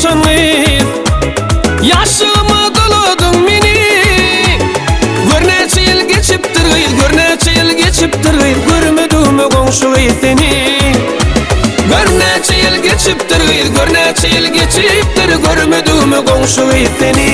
uçan gyz Ýaşlygyma doladyň meni Gör näçe ýyl geçipdir gyz Gör näçe ýyl geçipdir gyz Görmedigime goňşy gyz seni Gör näçe ýyl geçipdir gyz Gör näçe ýyl geçipdir Görmedigime goňşy gyz seni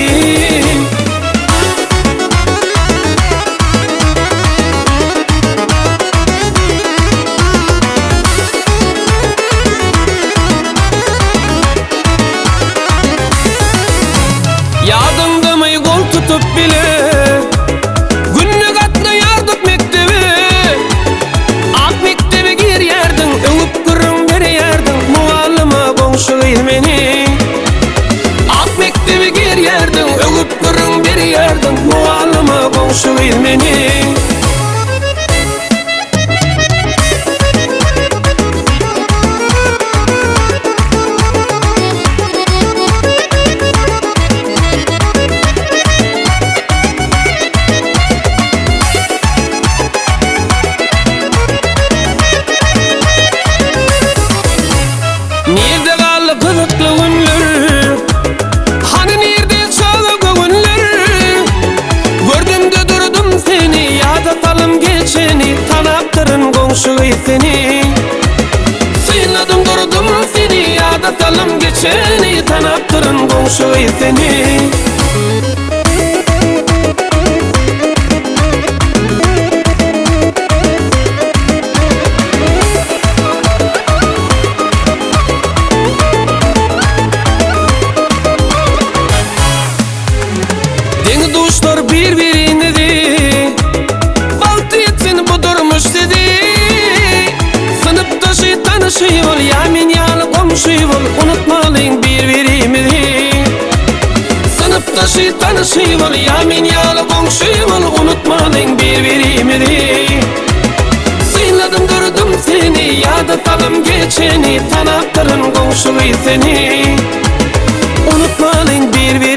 Ýadyňdamy gol tutup bile Günde gatnaýardyk mekdebe Ak mekdebe girýärdiň Öwüp gürrüň berýärdiň Mugallyma goňşy gyz meni Ak mekdebe girýärdiň Öwüp gürrüň berýärdiň Mugallyma goňşy gyz meni Nirde galdy gyzykly günler Hany nirde çaga göwünler Gördümde durdum seni Ýada salym geçeni Tanapdyryn goňşy gyz seni Synladym durdum seni Ýada salym geçeni Tanapdyryn goňşy gyz seni Deň-duşlar bir-biriňizi Bagtly etsin bu durmuş sizi Synpdaşy tanyşy bol ýa men ýaly goňşy bol Unutmalyň bir-birimizi Synpdaşy tanyşy bol ýa men ýaly goňşy bol Unutmalyň bir-birimizi Synladym durdum seni ýada salym geçeni Tanapdyryn goňşy gyz seni Unutmalyň bir-birimizi.